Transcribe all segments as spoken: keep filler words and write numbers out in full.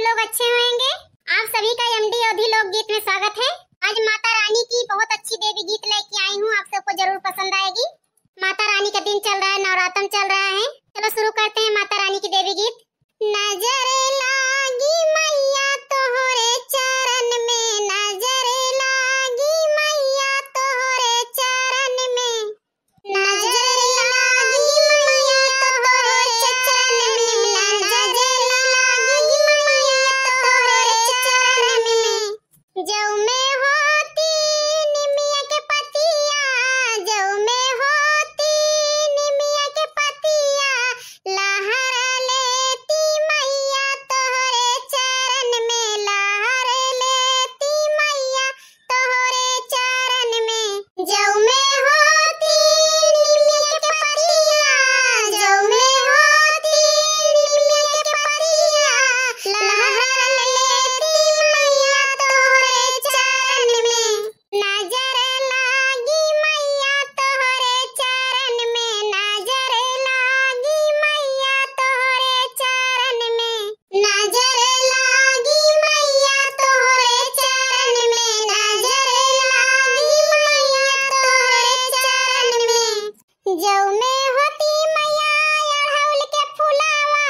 लोग अच्छे होंगे। आप सभी का एमडी अवधी लोकगीत में स्वागत है। आज माता रानी की बहुत अच्छी देवी गीत लेके आई हूँ, आप सबको जरूर पसंद आएगी। माता रानी का दिन चल रहा है, नवरातम चल रहा है। चलो शुरू करते हैं माता रानी की देवी गीत। नजर लागी मैया तोहरे चरण में, नजर लागी मैया तोहरे चरण में, नजर लागी मैया तोहरे चरण में, नजर लागी मैया तोहरे चरण में। जौ में होती निमिया के पतिया, जौ में होती निमिया के पतिया, लहर लेती मैया तोहरे चरण में, लहर लेती मैया तोहरे चरण में। जौ में होती निमिया के पतिया, जौ में होती निमिया के पतिया, लहर लेती मैया तोहरे चरण में। नजर लागी मैया तोहरे चरण में, नजर लागी मैया तोहरे चरण में, नजर लागी मैया तोहरे चरण में, नजर लागी मैया तोहरे चरण में। जौ में होती मैया अड़हुल के फुलावा,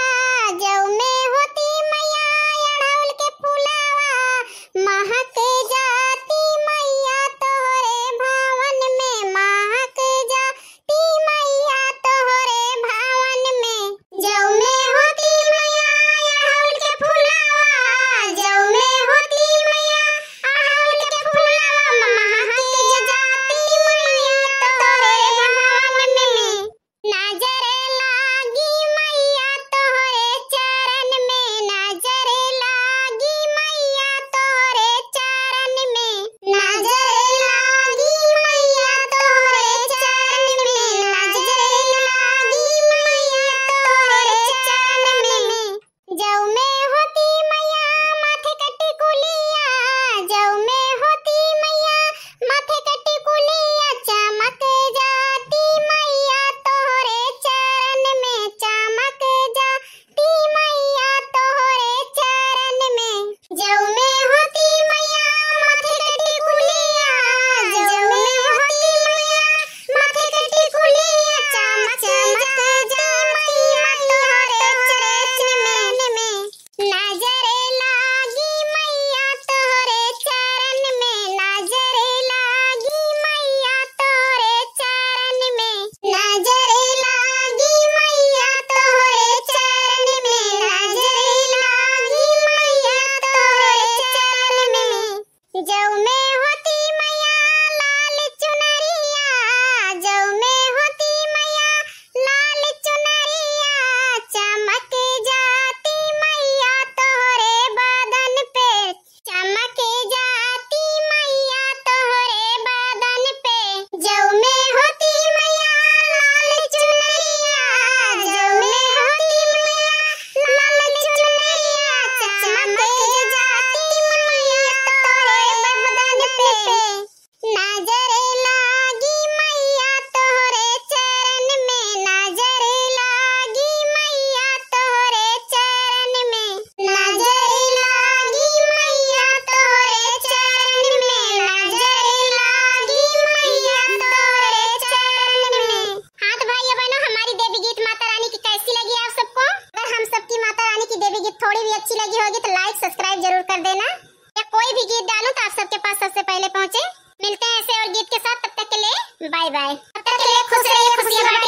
जौ में होती मैया अड़हुल के फुलावा, महक जाती मैया तोहरे भवन में, महक जाती मैया तोहरे भवन में। जौ में होती मैया अड़हुल के फुलावा, जौ में होती मैया अड़हुल के फुलावा, महक जाती मैया तोहरे भवन में। नजर लागी मैया तोहरे चरण में, नजर लागी मैया तोहरे चरण में, नजर लागी मैया तोहरे चरण में, नजर लागी मैया तोहरे चरण में। जौ में होती मैया माथे के टिकुलिया, जौ में होती मैया माथे के टिकुलिया, चमक जाती मैया तोहरे चरण में, चमक जाती मैया तोहरे चरण में। जौ में होती मैया माथे के टिकुलिया, जौ में होती मैया माथे के टिकुलिया, चमक जाती मैया तोहरे चरण में। नजर लागी मैया तोहरे चरण में, नजर लागी मैया तोहरे चरण में, नजर लागी मैया तोहरे चरण में, नजर लागी मैया तोहरे चरण में। जौ में होती मैया लाल चुनरिया, जौ में होती मैया लाल चुनरिया, चमक जाती मैया तोहरे बदन पे, चमक जाती मैया तोहरे बदन पे। जौ में होती मैया लाल चुनरिया, जौ में होती मैया लाल चुनरिया, चमक जाती मैया तोहरे बदन पे। नजर लागी मैया तोहरे चरण में, नजर लागी मैया तोहरे चरण में, नजर लागी मैया तोहरे चरण में, नजर लागी मैया तोहरे चरण में। हाँ तो भाई बहनों, हमारी देवी गीत माता रानी की कैसी लगी आप सबको? अगर हम सबकी माता रानी की देवी गीत थोड़ी भी अच्छी लगी होगी तो like subscribe जरूर कर देना। या कोई भी गीत डालूं तो आप सबके पास सबसे पहले पहुंचे। मिलते हैं ऐसे और गीत के साथ, तब तक के लिए bye bye। तब तक के लिए खुश रहिए, खुशियां बांटिए।